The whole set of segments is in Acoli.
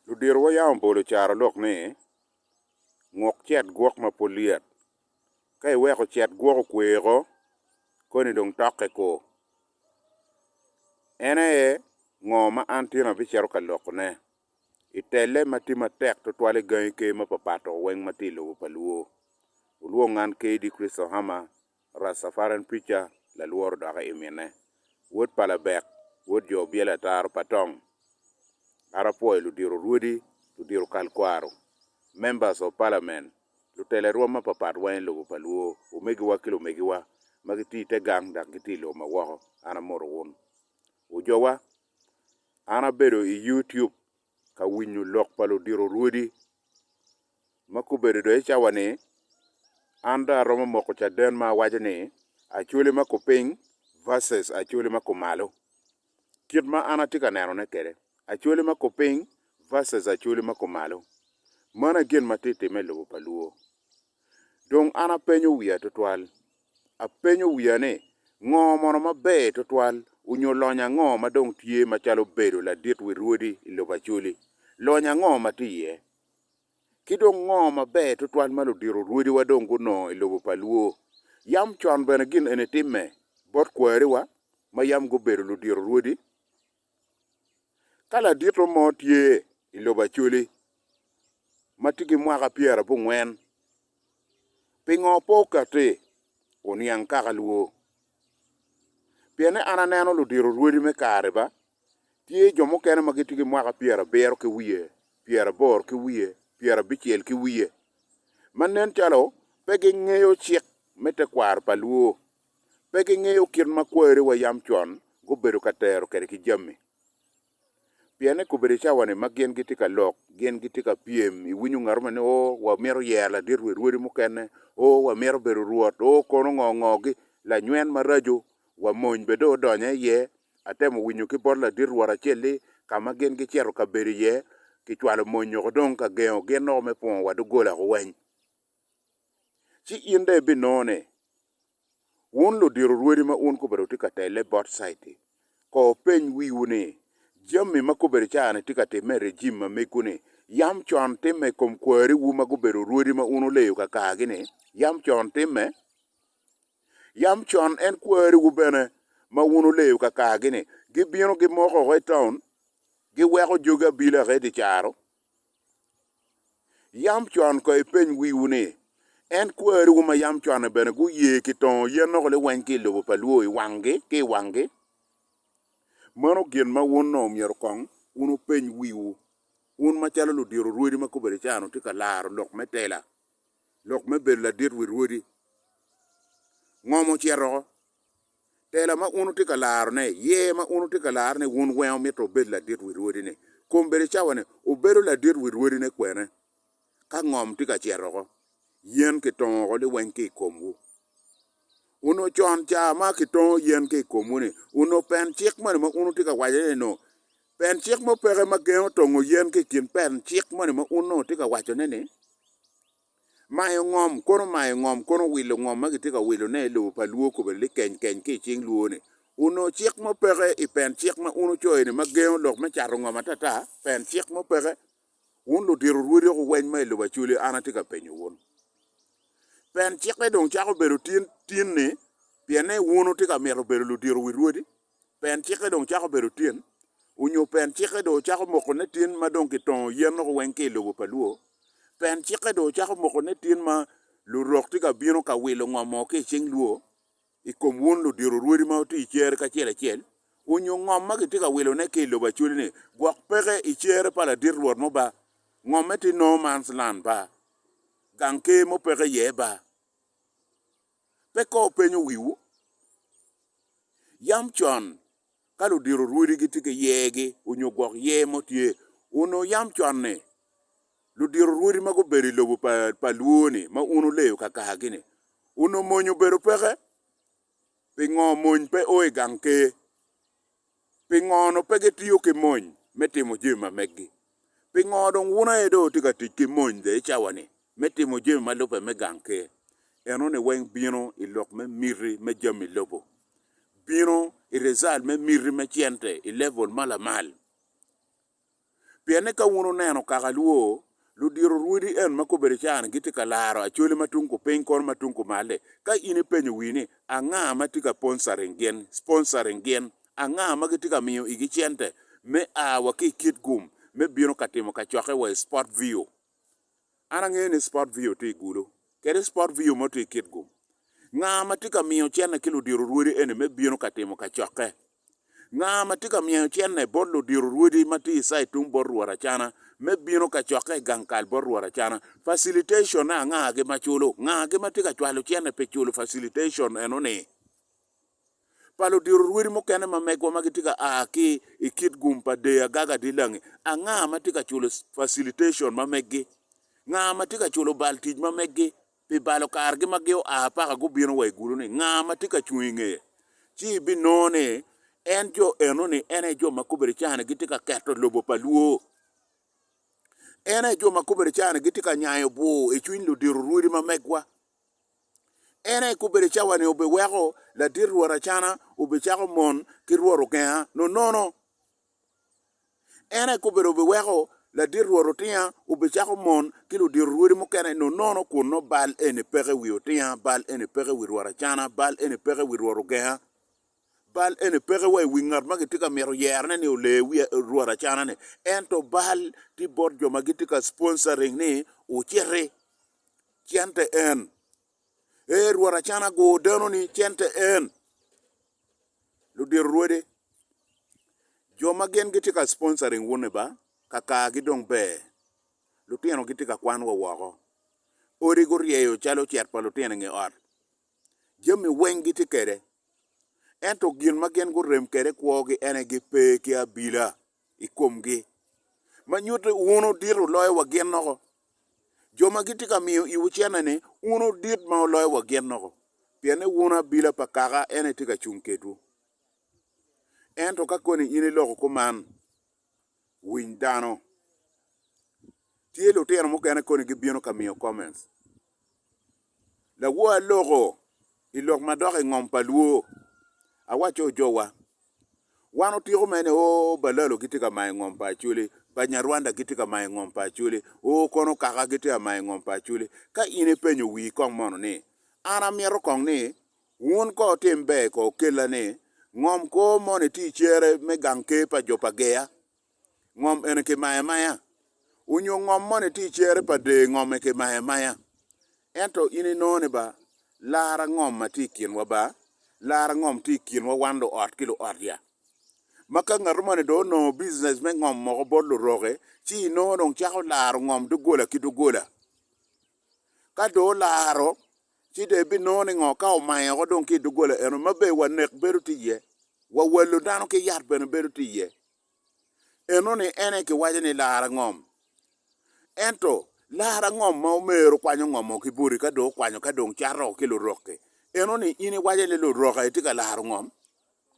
Luditowa yam obolo carolok ni, Nguk cet gwok ma pud lyet. Ka iweko cet gwok okweko, koni dong tokke ko. En aye ngo ma an tin abicito ka lokone i telle ma tye matek tutwal i gangi ker mapapat weng ma tye i lobo pa luo. Wulwong an KD Christohama Rastafarian preacher lalworo doki i mine. Wod pa Labek, wod jo Obyelo Ataro pa Tong. An apwoyo ludito rwodi, ludito kal kwaro, members of parliament, lutela i rwom mapapat weng i lobo pa luo, omegiwa ki lumegiwa ma gitye i te gang dok gitye i lobo ma woko, an amoto wun. Ojowa, an abedo i YouTube ka winyo lok pa ludito rwodi ma gubedo dong i cawa-ni, an dong aromo moko caden ma awaco ni Acholi ma kupiny versus Acholi ma kumalo. Kit ma an atye ka nenone kwede, Acholi ma kupiny versus Acholi ma kumalo. Meno aye gin ma tye ka timme i lobo pa luo. Dong an apenyo wiya twatwal, apenyo wiya ni, 'Ngo mono maber twatwal onyo lonyo ango ma dong tye macalo bedo ladit wi rwodi i lobo Acholi? Lonyo ango ma tye iye? Ki dong ngo maber twatwal ma ludito rwodiwa dong gunongo i lobo pa Luo? Yam con bene gin eni timme bot kwariwa ma yam gubedo ludito rwodi. Ka ladito mo tye i lobo Acholi ma tye ki mwaka pyerabongwen, pingo pe okatti oniang kaka lwo? Pienni an aneno ludito rwodi me kare ba, tye jo mukene ma gitye ki mwaka pyerabiro ki wiye, pyeraboro ki wiye, pyerabicel ki wiye, ma nen calo pe gingeyo cik me tekwaro pa lwo. Pe gingeyo kit ma kwariwa yam con gubedo ka tero kwede ki jami. Pien i kobedo cawa-ni ma gin gitye ka lok, gin gitye ka pyem, iwinyo ngat mo ni, 'Oo, wamito yero ladit wi rwodi mukene, oo, wamito bedo rwot, oo, kono ngo ngo-gi. Lanywen maraco wa mony bene dong odonyo iye. Atemo winyo ki bot ladit rwot acel-li ka ma gin gicito ka bedo iye, kicwalo mony woko dong ka gengo gin woko me pungo wa doggola weng. Ci in dong ibinongo ni, wun ludito rwodi ma wun kobedo wutye ka telle bot cite, kong wupeny wiwu ni, 'Jami ma kobedo ca-ni tye ka timme i rejim ma megwu-ni, yam con timme i kom kwariwu ma gubedo rwodi ma wun wuleyo kakargi-ni? Yam con timme? Yam con en kwariwu bene ma wun wuleyo kakargi-ni gibino gimoko woko i taun, giweko jogi abila i dye caro? Yam con kong ipeny wiwu ni, 'En kwariwu ma yam con-ni bene guye ki tongo yen woko liweny ki i lobo pa Luo i wanggi ki i wanggi? Meno gin ma wun onongo myero kong wun wupeny wiwu, wun macalo ludito rwodi ma kobedo ca-ni wutye ka laro lok me tela, lok me bedo ladit wi rwodi. Ngom ocito woko. Tela ma wun wutye ka larone, yer ma wun wutye ka larone, wun weng wumito wubed ladit wi rwodine. Kombeddi cawa-ni, wubedo ladit wi rwodine kwene? Ka ngom tye ka cito oko, yen kitongo oko liweng ki i komwu. Onongo con ca ma kitongo yen ki i komwu-ni, onongo pen cik moni ma wun wutye ka wacone-ni nongo pen cik mo peke ma gengo tongo yen ki i kin pen cik moni ma wun nongo wutye ka wacone-ni? Mayo ngom, kono mayo ngom, kono wilo ngom ma gitye ka wilone i lobo pa luo kobedi likeny keny ki i cing luo-ni. Onongo cik mo peke i pen cik ma wun wucoyo-ni ma gengo lok me cato ngom atata, pen cik mo peke. Wun ludito rwodi woko weny ma i lobo Acholi an atye ka penyo wun. Pen cikke dong cako bedo tin tin-ni pienne wun wutye ka mito bedo ludito wi rwodi? Pen cikke dong cako bedo tin? Onyo pen cikke dong ocako mokone tin ma dong kitongo yen woko weng ki i lobo pa luo? Pen cikke dong ocako mokone tin ma lurok tye ka bino ka wilo ngom-mo ki i cing luo i kom wun ludito rwodi ma wutye i cere kacel acel? Onyo ngom ma kitye ka wilone ki i lobo Acholi-ni gwok peke i cere pa ladit rwot mo ba? Ngomme tye no man's land ba? Gang ker mo peke iye ba? Pe kor wupenyo wiwu? Yam con ka ludito rwodi gitye ki yergi onyo gwok yer mo tye, onongo yam con-ni ludito rwodi ma gubedo i lobo pa luo-ni ma wun wuleyo kakargi-ni onongo mony obedo peke. Pingo mony pe o i gang ker? Pingo onongo pe gitiyo ki mony me timo jami ma meggi? Pingo dong wun aye dong wutye ka tic ki mony dong i cawa-ni me timo jami ma lubbe me gang ker? Enoni weng bino i lok me miti me jami lobo. Bino i result me miti me cente i level ma lamal. Pienne ka wun wuneno kaka lwor, ludito rwodi en ma kobedo caa-ni gitye ka laro Acholi ma tung kupiny kono ma tung kumal-li. Ka in ipenyo wii ni, Anga ma tye ka poncaring gin, sponsoring gin? Anga ma gitye ka miyo igi cente me a wa ki i Kitgum me bino ka timo kacokke wa i Spot View? An angeyo ni Spot View tye i Gulu, kede Spot View mo tye i Kitgum. Nga ma tye ka miyo cente ki ludito rwodi eni me bino ka timo kacokke? Nga ma tye ka miyo cente bot ludito rwodi ma tye i cait tung bot Rwot Acana me bino ka cokke i gang kal bot Rwot Acana? Facilitation-ne anga-gi ma culo? Nga-gi ma tye ka cwalo cente pi culo facilitation eno-ni? Pa ludito rwodi mukene ma megwa ma gitye ka a ki i kit gum pa Deyo Agaga Dilangi, anga ma tye ka culo facilitation ma meggi? Nga ma tye ka culo bal tic ma meggi? Pi balo kargi ma gioa paka gubino wa i gulu-ni, nga ma tye ka cung i ngeye? Ci ibinongo ni en jo eno-ni en aye jo ma kobedi cani gitye ka keto lobo pa lwor. En aye jo ma kobedi cani gitye ka nyayo bur i cwiny ludito rwodi ma megwa. En aye kobedi cawa-ni obiweko ladit Rwot Acana obicako mon ki Rwot Ogenga nonono. En aye kobedo obiweko ladit rwot otinga obicako mon ki ludito rwodi mukene nonono kun nongo bal eni peke i wi otinga, bal eni peke i wi rwot acana, bal eni peke i wi rwot ogenga, bal eni peke wa i wi ngat ma gitye ka mito yerone ni ole wi rwot acana-ni. Ento bal tye bot jo ma gitye ka sponsoring ni wuciti, cente en. Ee rwot acana gur dano-ni, cente en. Ludito rwodi, jo ma gin gitye ka sponsoring wun-ni ba, kakagi dong ber, lutino gitye ka kwan wa woko, odi guryeyo calo cet pa lutino i nge ot, jami weng gitye kwede, ento gin ma gin gurem kwede i kwogi en aye gipe ki abila i komgi, ma nyuto ni wun wudit wuloyo wa gin woko. Jo ma gitye ka miyo iwu cente-ni, wun wudit ma wuloyo wa gin woko, pien ni wun abila pa kaka en aye tye ka cung kedwu. Ento ka koni in iloko kuman, winy dano. Tye lutino mukene koni gibino ka miyo comments. Lawor aloko i lok madok i ngom pa lwor. Awacco ojowa, Wan otiko mere ni oo Balalo gitye ka mayo ngom pa Acholi, Banyarwanda gitye ka mayo ngom pa Acholi, oo kono kaka gitye ka mayo ngom pa Acholi. Ka in ipenyo wii kong mono ni, an amito kong ni wun ko wutim ber ko wukella ni ngom kor moni tye i cere me gang ker pa jo pa Geya, ngom eni kimayo amaya, onyo ngom moni tye i cere pa dee ngom-mi kimayo amaya. Ento in inongo ni ba, lara ngom ma tye i kinwa ba, lara ngom tye i kinwa wan luot ki luot ya. Ma ka ngat moni dong onongo business me ngom moko bot luroke, ci inongo dong cako laro ngom doggola ki doggola. Ka dong olaro, ci dong ibinongo ni ngo ka omayo woko dong ki i doggola eno ma bene wa nek bedo tye iye, wa walo dano ki yat bene bedo tye iye. Enoni en aye kiwaco ni lara ngom. Ento lara ngom ma omero kwanyo ngomo ki boti ka dong okwanyo ka dong cato ki lurok-ki, enoni in iwaco ni lurok aye tye ka laro ngom?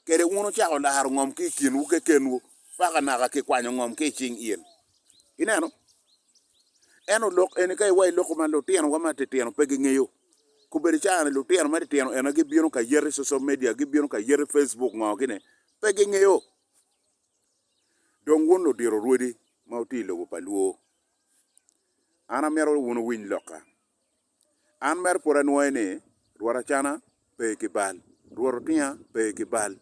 Kede wun wucako laro ngom ki i kinwu kekenwu paka naka kikwanyo ngom ki i cing in. Ineno? Ento lok eni ka iwa iloko ma lutinowa matitino pe gingeyo. Kobedo caa-ni lutino matitino ena gibino ka yeti i social media, gibino ka yeti i facebook ngo gini, pe gingeyo. Dong wun ludito rwodi ma wutye i lobo pa lwor, an amito wun wuwiny lokka. An mere pud anwoyo ni, Rwot Acana pe ki bal, Rwot Otinga pe ki bal,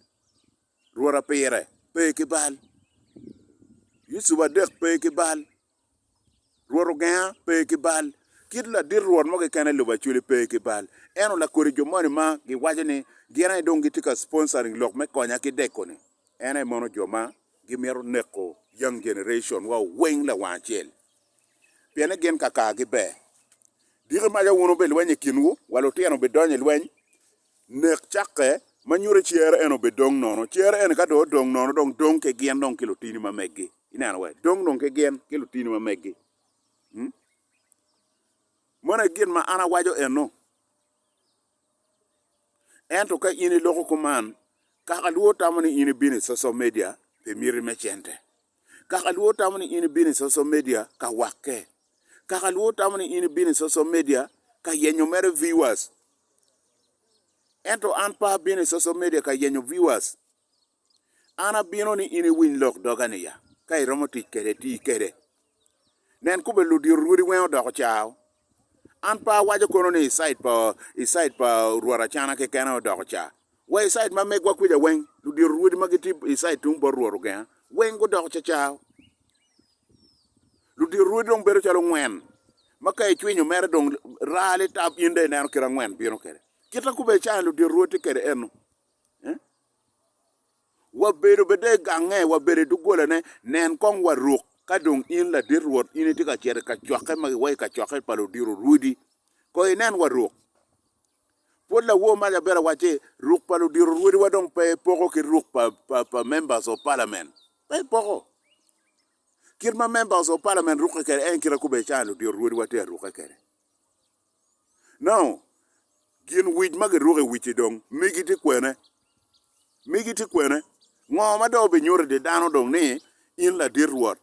Rwot Apire pe ki bal, Yucup Adek pe ki bal. Rwot ogenga pe ki bal. Kit ladit rwot mo keken i lobo Acholi pe ki bal. Ento lakodi jo moni ma giwaco ni gin aye dong gitye ka sponsoring lok me konya ki deko-ni, en aye mono jo ma gimito neko young generation wa weng lawang acel. Pien ni gin kakagi ber. Diki maca wun wubilwenyo i kinwu, wa lutino bidonyo i lweny, Nek cakke ma nyuto cere eno obed dong nono. Cere eni ka dong odong nono dong dong ki gin dong ki lutini ma meggi. Ineno we? Dong dong ki gin ki lutini ma meggi. Hmm? Meno aye gin ma an awaco eno. Ento ka in iloko kuman, kaka lwor tamo ni in ibino i social media pi miti me cente. Kaka lwor tamo ni in ibino i social media ka wakke. Kaka lwor tamo ni in ibino i social media ka yenyo mere viewers. Ento an pe abino i social media ka yenyo viewers. An abino ni in iwiny lok doga ni ya. Ka iromo tic kwede, ti kwede. Nen kube ludito rwodi weng odoko cao. An pe awaco kono ni i cid pa i cid pa Rwot Acana keken aye odoko ca. Wa i cid ma megwa kwica weng, ludito rwodi ma gitye i cid tung bot Rwot Ogenga weng gudoko cacao. Ludito rwodi dong bedo calo ngwen ma ka icwinyo mere dong raa litap in dong ineno kit ma ngwen bino kwede. Kit ma kube ca ludito rwodi tye kwede eno. Wabedo bene i gange, wabedo i doggolane, nen kong waruk, ka dong in ladit Rwot, in itye ka cito i kacokke ma giwaco i kacokke pa ludito rwodi, kono inen waruk. Pwod lawor mac abedo awacci, ruk pa ludito rwodiwa dong pe poko ki ruk pa, pa, pa members of parliament. Pe poko. Kit ma members of parliament rukke kwede en kit ma kobbe ca ludito rwodiwa tye ka rukke kwede. Now, gin wic ma giruko i wic-ci dong megi tye kwene? Megi tye kwene? Ngo ma dong obinyuto i dye dano dong ni in ladit Rwot?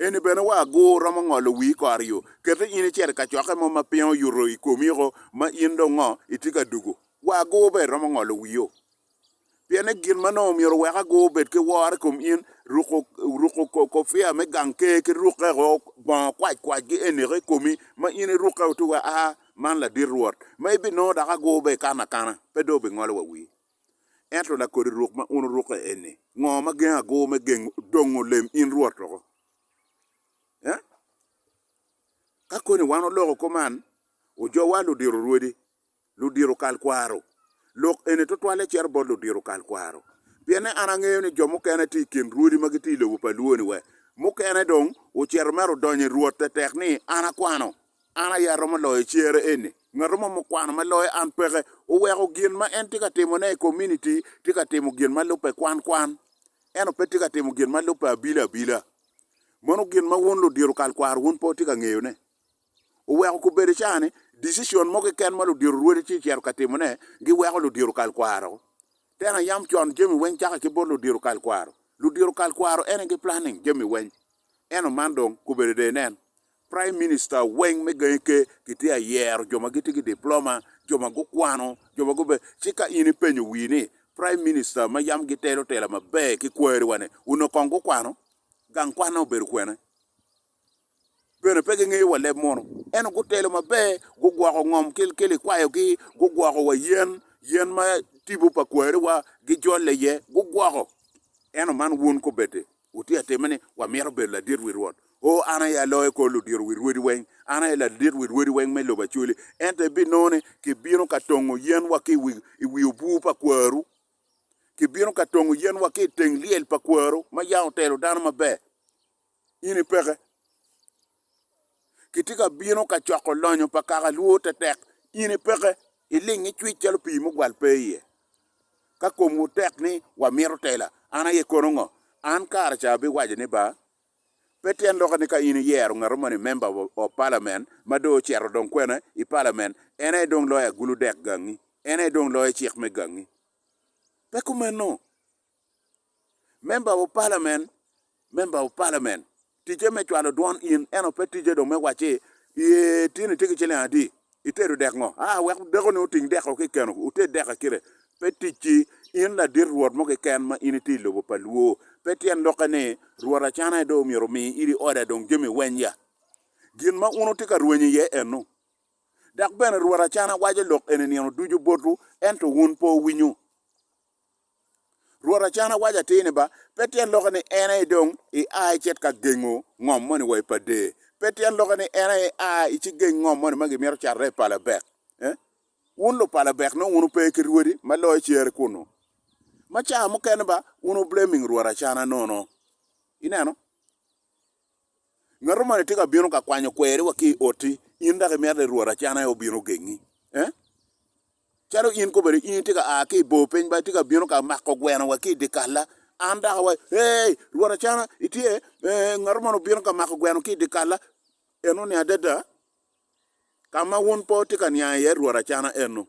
Eni bene wa agur romo ngolo wii kore yo. Kete in icito i kacokke mo ma piny oyuto i komi oko ma in dong ngo itye ka dugo. Wa agur bene romo ngolo wii-o. Pienne gin ma nongo myero owek agur obed ki woro i kom in, ruko, ruko kofia me gang ker ki rukke bongo kwackwacgi eniko i komi ma in irukke otuga a man ladit Rwot, ma ibinongo dok agur bene ikano akana, pe dong obingolo wa wii. Ento lakodi ruk ma wun wurukke eni, ngo ma gengo agur me gengo dongo lem in Rwot woko? Eh? Ka koni wan oloko kuman, ojowa ludito rwodi, ludito kalkwaro. Lok eni tutwalle cito bot ludito kalkwaro. Pienne an angeyo ni jo mukene tye i kin rwodi ma gitye i lobo pa Luo-ni we. Mukene dong ocito mere odonyo i Rwot tetek ni, 'An akwano. An aye aromo loyo cere eni. Ngat mo mukwano ma loyo an peke. Oweko gin ma en tye ka timone i kominiti tye ka timo gin ma lubbe kwan kwan, ento pe tye ka timo gin ma lubbe abila abila. Meno gin ma wun ludito kalkwaro wun pe wutye ka ngeyone. Oweko kobedo ca ni decision mo keken ma ludito rwodi tye cito ka timone giweko ludito kalkwaro. Tena yam con jami weng cake ki bot ludito kalkwaro. Ludito kalkwaro ene gi planning jami weng. Ento man dong kobedo de inen Prime Minister weng me gangi ker kitye ayero jo ma gitye ki diploma, jo ma gukwano, jo ma gube ci ka in ipenyo wii ni Prime Minister ma yam gitelo tela maber ki kwariwa ni onongo kong gukwano? Gang kwanne obedo kwene? Bene pe gingeyo wa leb munu. Ento gutelo maber, gugwoko ngom ki likwayogi, gugwoko wa yen, yen ma tipo pa kwariwa gijolle iye, gugwoko. Ento man wun kobeddi, wutye ka timme ni, 'Wamito bedo ladit wi Rwot. O, an aye aloyo kor ludito wi rwodi weng, an aye ladit wi rwodi weng me lobo Acholi. Ento ibinongo ni kibino ka tongo yen wa ki i wi obur pa kwaru, kibino ka tongo yen wa ki i teng lyel pa kwaru ma yam otelo dano maber. In ipeke. Kitye ka bino ka coko lonyo pa kaka lwor tetek, in ipeke, iling icwic calo pii mugwal pe iye. Ka komwu tek ni wamito tela, an aye kono ngo? An kare ca abiwaco ni ba, pe tyen lokke ni ka in iyero ngato moni member of parliament ma dong ocito dong kwene i parliament, en aye dong loyo agulu dek gangi, en aye dong loyo cik me gangi. Pe kumeno. Member of parliament, member of parliament ticce me cwalo dwon in ento pe ticce dong me wacci ee tin itye ki ciling adi itedo dek ngo aa wek deko ni oting deko ki keno wuted dek akite pe ticci in ladit rwot mo keken ma in itye i lobo pa luo pe tyen lokke ni rwot acana aye dong myero omi iri oda dong jami weny ya gin ma un wutye ka rwenyo iye eno dok bene rwot acana waco lok eni nino ducu botwu ento wun pe wuwinyo. Rwot Acana waco atir ni ba, pe tyen lokke ni en aye dong ia icit ka gengo ngom moni wa i pa der. Pe tyen lokke ni en aye ia icigeng ngom moni ma gimito catone i palabek. Eh? Wun lupalabek nongo wun wupe ki rwodi ma loyo cere kunnu. Ma cawa mukene ba, wun wu blaming Rwot Acana nono. Ineno? Ngato moni tye ka bino ka kwanyo kweri wa ki i oti, in dok imito ni Rwot Acana aye obin ogengi. Eh? Calo in kobedo in itye ka a ki i bor piny ba itye ka bino ka mako gweno wa ki i dye kalla, an dok awaco, Hey, Rwot Acana, itye? Ee, ngat moni obino ka mako gweno ki i dye kalla. Enoni adada, ka ma wun pe wutye ka niang iye Rwot Acana eno.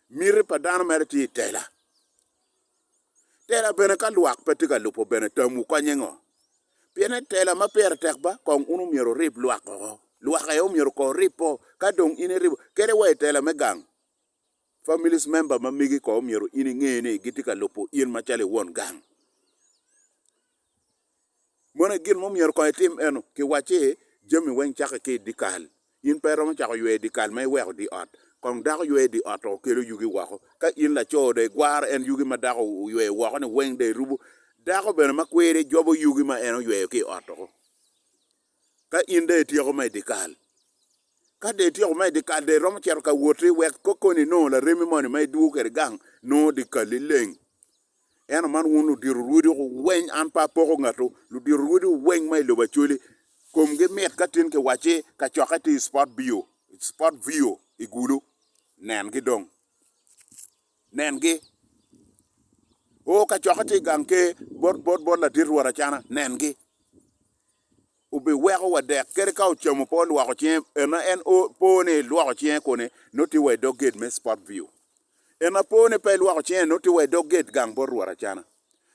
Miti pa dano mere tye i tela. Tela bene ka lwak pe tye ka lubo bene tamwu konye ngo? Pienne tela ma pire tek ba, kong wun omyero wurib lwak oko. Lwak aye omyero kong oribbo. Ka dong in iribo, kadi wa i tela me gang, families member ma megi kong omyero in inge ni gitye ka lubo in macalo i won gang. Mono aye gin ma omyero kong itim eno? Kiwacci jami weng cakke ki i dyekal. In pe iromo cako yweyo dyekal ma iweko dye ot. Kong dako yweyo dye ot to kelo yugi woko. Ka in laco dong igwaro en yugi ma dako oyweyo woko-ni weng dong irubo. Dako bene ma kwiri jobo yugi ma en oyweyo ki i ot woko. Ka in dong ityeko ma i dyekal, ka dong ityeko ma i dyekal dong iromo cito ka woti wek koni inongo laremi moni ma idwogo kwede gang nongo dyekalli leng. Ento man wun ludito rwodi weng an pe apoko ngatwu, ludito rwodi weng ma i lobo Acholi komgi mit ka tin kiwacci kacokke tye i spot bio, spot vio i Gulu, nengi dong, nengi. Oo kacokke tye i gang ker bot bot bot ladit Rwot Acana, nengi. Obiweko wa dek kadi ka ocamo pe olwoko cinge ena en po ni elwoko cinge kuni nongo tye wa i dog gate me spot view ena po ni pe elwoko cinge nongo tye wa i dog gate gang bot Rwot Acana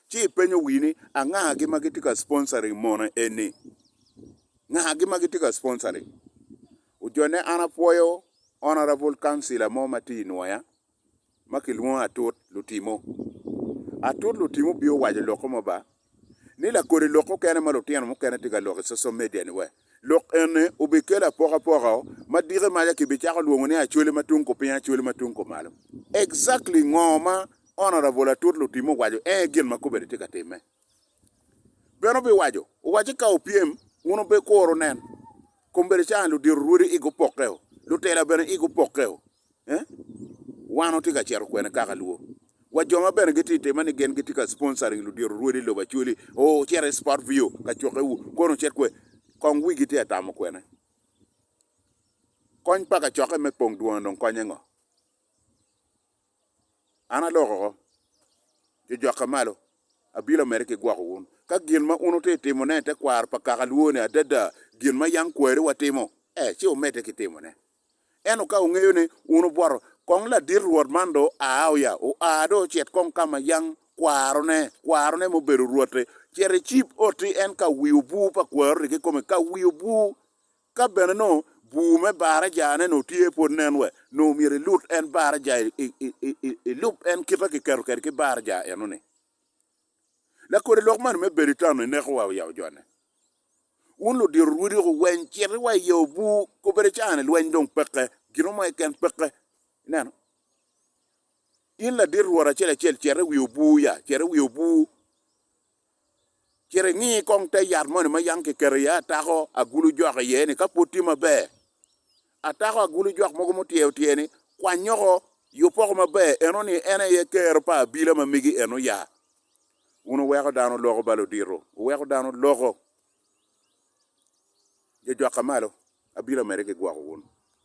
ci ipenyo wii ni anga gi ma gitye ka sponsoring mono eni nga gi ma gitye ka sponsoring ojone an apwoyo honourable councillor mo ma tye i Nwoya ma kilwongo Atut Lutimo. Atut Lutimo obino owaco lok mo ba, ni lakodi lok okene ma lutino mukene tye ka lok i social media ni we, lok eni obikelo apokapoka ma diki maca kibicako lwongo ni Acholi ma tung kupiny Acholi ma tung kumalo. Exactly ngo ma Honourable Atut Lutimo owaco en aye gin ma kobedi tye ka timme. Bene obiwaco, owacci ka wupyem, wun wubikuro nen. Kombeddi ca ludito rwodi igi opokke-o, lutela bene igi opokke-o. Eh? Wan watye ka cito kwene kaka luo? Wa jo ma bene gitye time ni gin gitye ka sponsoring ludito rwodi i lobo Acholi, oh wucit i Spot View ka cokke-wu, kono wucit kwe. Kong wigi tye ka tamo kwene? Kony pa kacokke me pong dwongo dong konye ngo? An aloko oko, jo jokka malo, abilo mere ki gwoko wun. Ka gin ma wun wutye ka timone i tekwaro pa kaka lwoni adada gin ma yam kwariwa timo, ee, ci wumedde ki timone. Ento ka wungeyo ni wun wubwoto, kong ladit rwot man dong oa oya, oa dong ocit kong ka ma yam kwarone, kwarone mubedo rwot-ti, cit icib oti en ka wi obur pa kwaroni kikome, ka wi obur Ka bene nongo bur me barajane nongo tye pwod nen we, nongo myero ilut en baraja ilub en kite kiketo kwede ki baraja enoni. Lakodi lok mani me bedo i taun-ni nekowa oyabo jone. Wun ludito rwodi weng citi wa i obur kobedo caa-ni lweny dong peke, gin mo keken peke. Ineno? In ladit rwot acel acel cit i wi obur ya, cit i wi obur. Cit ingi kong te yat moni ma yam kiketo iye atako agulu jok iye-ni ka pud tye maber. Atako agulu jok mogo mutyeyo tye-ni, kwany oko, yub oko maber, enoni en aye kero pa abila ma megi eno ya. Wun wuweko dano loko ba ludito, wuweko dano loko. Jo jokka malo, abila omedde ki gwoko wun.